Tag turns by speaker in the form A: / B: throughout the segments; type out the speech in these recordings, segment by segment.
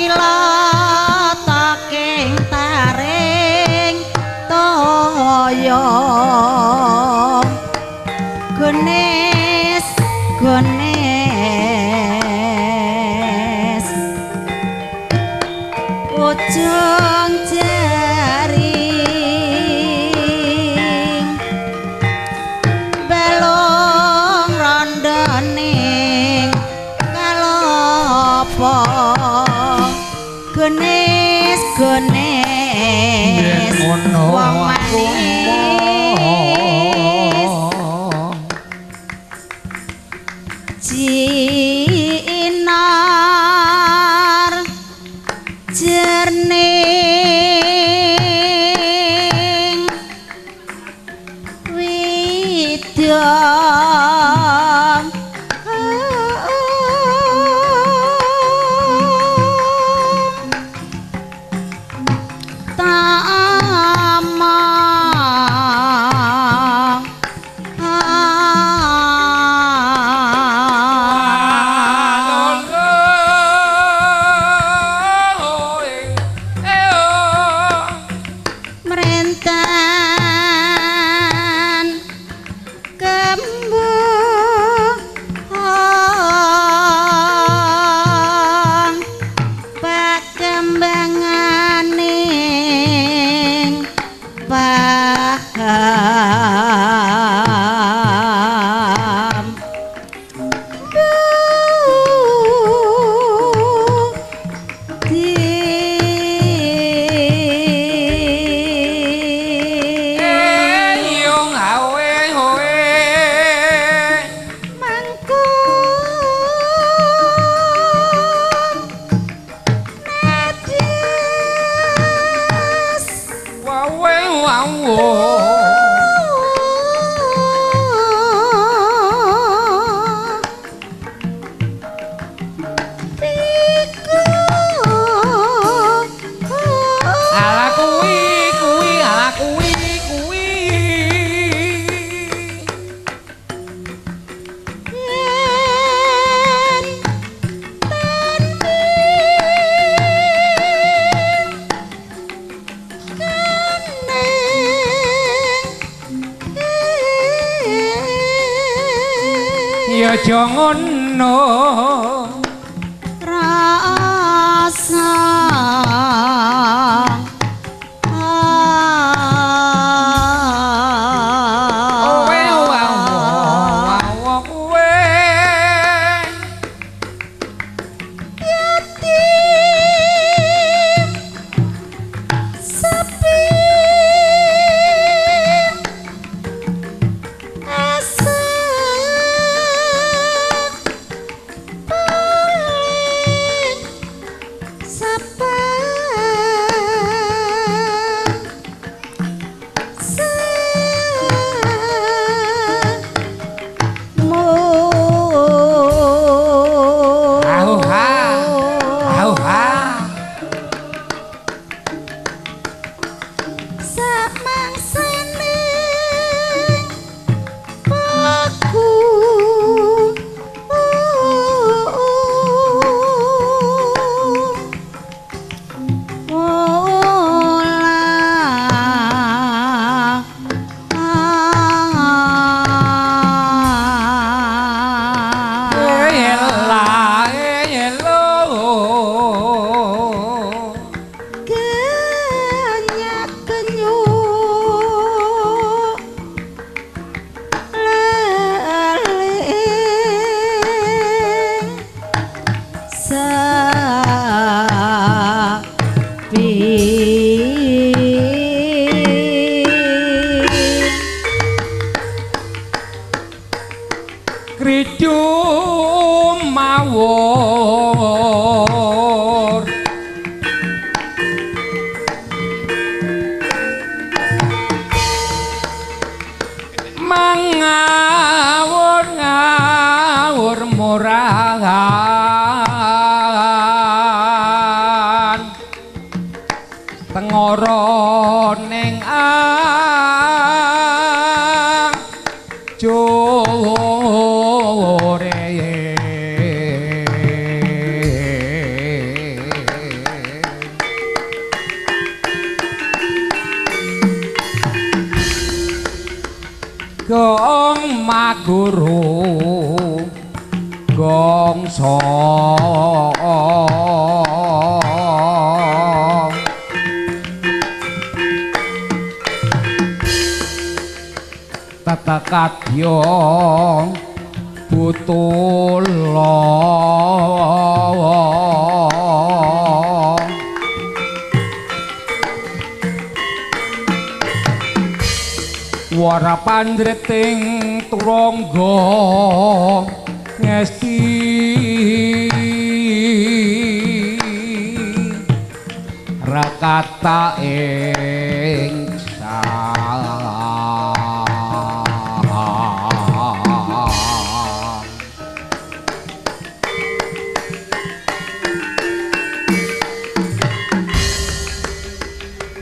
A: Tilataking taring toya gones gones ujung jari balung rondoning kalopo gones gones wong manis jinar jerning widang tamang kembang pakambanganing paham
B: Ya aja ngono
A: rasa.
B: Murahan tengoro ning jore. Gong maguru gongso tetekadya butula wara pandreting turangga ngesti rakata ing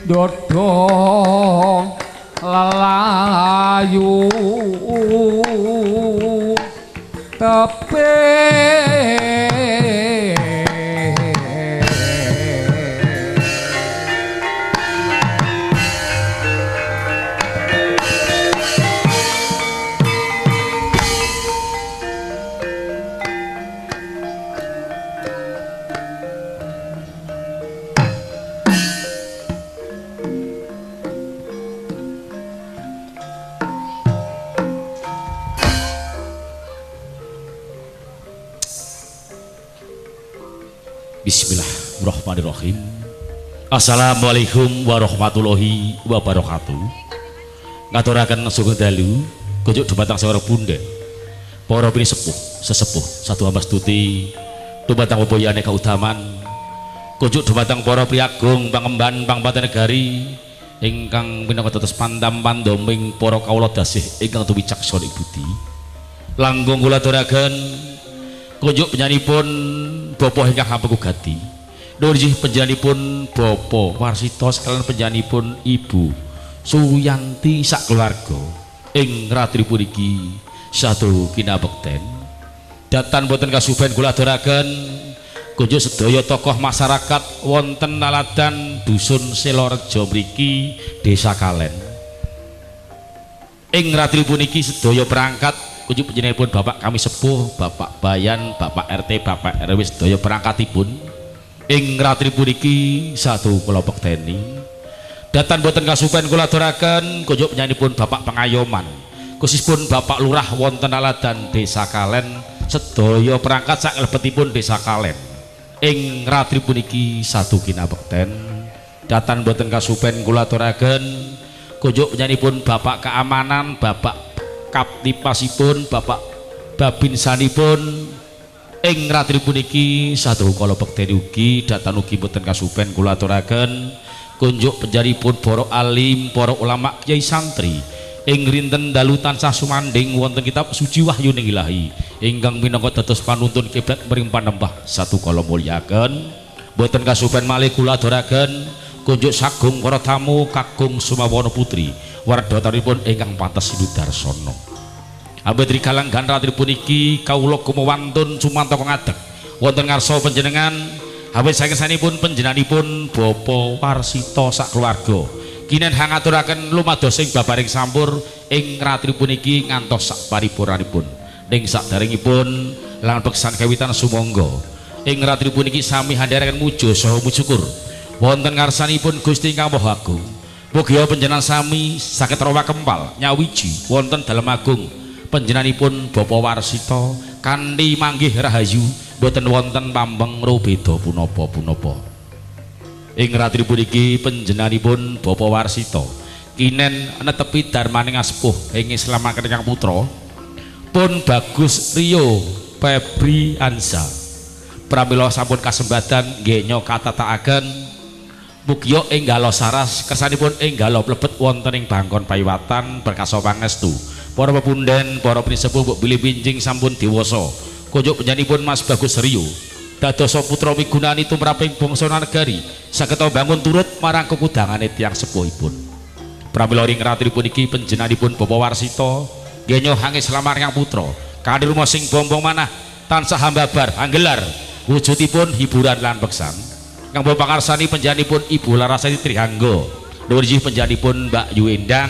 B: dodo lelayu tepe
C: Bismillahirrahmanirrahim. Assalamualaikum warahmatullahi wabarakatuh. Ngaturaken sugeng dalu kunjuk dumateng sawara bunda, para pinisepuh, sesepuh satu hamastuti dumateng bebuyane kautaman, kunjuk dumateng para priyagung pangemban pangpati negari ingkang minangka dados pandam pandoming para kawula dasih ingkang tuwicaksana ing budi. Langkung kula aturaken kunjuk penyanipun Bapak ingkang hampeku gati. Nurjih panjenenganipun Bapak Warsito sekalian panjenenganipun Ibu Suyanti sak keluarga ing ratri puniki satu kinabekten. Datan boten kasuben kula aturaken kunjuk sedaya tokoh masyarakat wonten naladan dusun Selorejo mriki Desa Kalen. Ing ratri puniki sedaya perangkat kunjuk panjenenganipun Bapak kami sepuh, Bapak Bayan, Bapak RT, Bapak RW sedaya perangkatipun ing ratri puniki satu kelompok teni. Datan boten kasupen kula aturaken kunjuk panjenenganipun Bapak Pengayoman, khususpun Bapak Lurah wonten naladan Desa Kalen sedaya perangkat sak lebetipun Desa Kalen ing ratri puniki satu kinabekten. Datan boten kasupen kula aturaken kunjuk panjenenganipun Bapak Keamanan, Bapak Kaptipasipun, Bapak Babinsanipun ing ratri puniki satu kala bekteni ugi. Datan ugi boten kasupen kula aturaken kunjuk panjenenganipun para alim, para ulama, kiai santri ing rinten dalu tansah sumandhing wonten kitab suci wahyuning ilahi ingkang minangka dados panuntun kiblat mring panembah satu kala mulyaken. Boten kasupen malih kula aturaken kunjuk sagung para tamu kakung Sumawana Putri wardatanipun ingkang pantes sinudarsana. Ambet rikalanggan ratri puniki kawula kumawantun sumantaka ngadeg wonten ngarsa panjenengan awit saking sanipun panjenenganipun Bapak Warsito sak keluarga kinen hangaturaken lumados ing babaring sampur ing ratri puniki ngantos sak paripurnanipun. Ning sakderengipun lan beksan kawitan sumangga ing ratri puniki sami handharaken muja saha musyukur wonten ngarsanipun Gusti ingkang Maha Agung. Mugia panjenengan sami saged rawa kempal nyawiji wonten dalem agung panjenenganipun Bapak Warsito kanthi manggih rahayu boten wonten pambeng rubeda punapa-punapa. Ing ratri puniki panjenenganipun Bapak Warsito kinen netepi darmaning asepuh ing islamaken ingkang putra pun Bagus Rio Febri Anza. Pramila sampun kasembatan nggenya katatakaken mugia enggalo saras kersanipun enggalo mlebet wonten ing bangkon payiwatan berkasa pangestu. Para pepunden, para pinisepuh mbok bilih pinjing sampun dewasa. Kunjuk panjenenganipun Mas Bagus Rio dadosa putra migunani tumraping bangsa negari saged bangun turut marang kekudangane tiyang sepuhipun. Pramila ing ratri puniki panjenenganipun Bapak Warsito ngenyo hangislamar kang putra kanthi rumo sing bombong manah tansah hambabar anggelar wujudipun hiburan lan beksan. Kang pangarsani panjenenganipun Ibu Larasati Trihanggo, nuwun panjenenganipun Mbak Yu Endang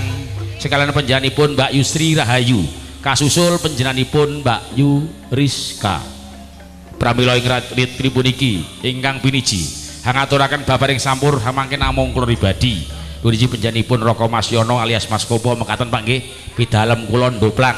C: Sekalian panjenenganipun Mbak Yusri Rahayu kasusul panjenenganipun Mbak Yuriska. Pramila ing ratri puniki ingkang piniji hangaturaken babaring sampur hamangke namung kula pribadi. Puniki panjenenganipun Raka Masyono alias Mas Kopo mekaten Pak nggih pidalem kula ndoplang.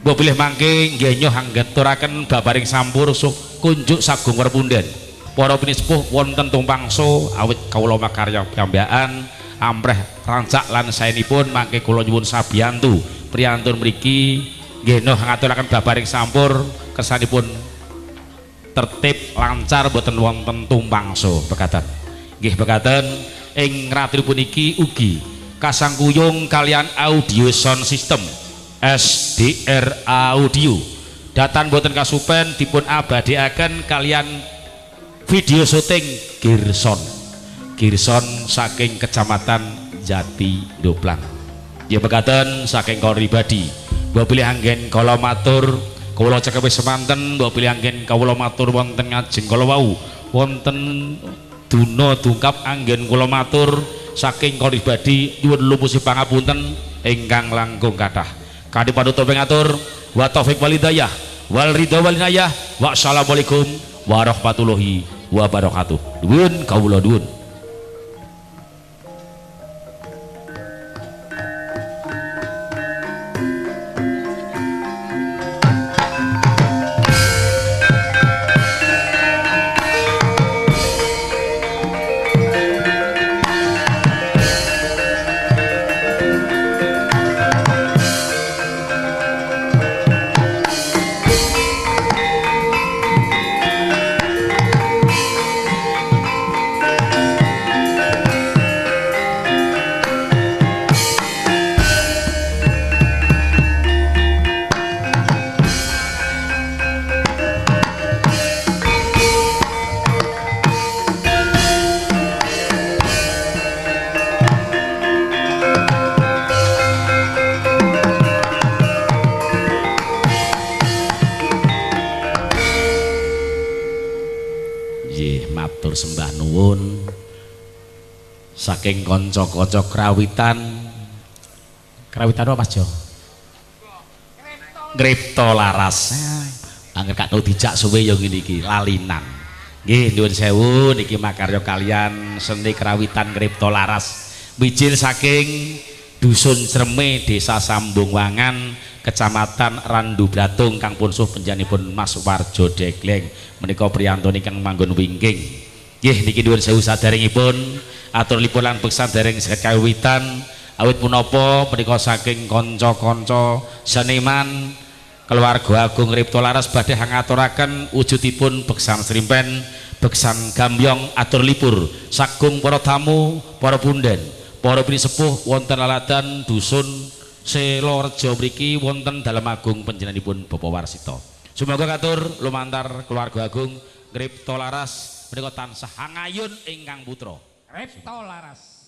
C: Mbok bilih mangke nggih nyoh hangaturaken babaring sampur suh kunjuk sagung werpunden. Para pinisepuh wonten tumpangso awit kawula makarya piyambakan amreh rancak lan saenipun mangke kula nyuwun sabiyantu priyantun mriki nggih nyoh hangaturaken babaring sampur kersanipun tertib lancar boten wonten tumpangso pekaten. Nggih pekaten ing ratri puniki ugi kasangkuyung kalian audio sound system SDR audio datan boten kasupen dipun abadiaken kalian video syuting Girson Girson saking kecamatan Jati Ndoplang. Nggih pekaten saking kula pribadi mbok bilih anggen kala matur kawula cekap semanten mbok bilih anggen kawula matur wonten ngajeng kala wau wonten duna dungkap anggen kula matur saking kula pribadi nyuwun lupusih pangapunten ingkang langkung kathah. Kanthi panutup ngatur wa taufik wal hidayah wal ridha wal inayah. Wassalamualaikum warahmatullahi wabarakatuh. Nuwun kawula nuwun. Sembah nuwun saking kanca-kanca krawitan. Krawitan apa Mas Jo? Ngripta Laras. Angger gak tau dijak suwe ya ngene iki lalinan. Nggih nuwun sewu niki makarya kalian seni krawitan Ngripta Laras mijil saking Dusun Creme Desa Sambungwangan Kecamatan Randu Bratung kang pun suh panjenenganipun Mas Warjo Degleng menika priyantun ingkang manggon wingking. Nggih niki nuwun sewu saderengipun atur lipur lan beksan dereng saged kawitan awit punapa menika saking kanca-kanca seniman keluarga agung Ngripta Laras badhe ngaturaken wujudipun beksan srimpen, beksan gambyong atur lipur sagung para tamu, para punden, para pinisepuh wonten laladan dusun Selorejo mriki wonten dalem agung panjenenganipun Bapak Warsito. Sumangga katur lumantar keluarga agung Ngripta Laras menika tansah hangayun ingkang putra.
B: Ngripta Laras.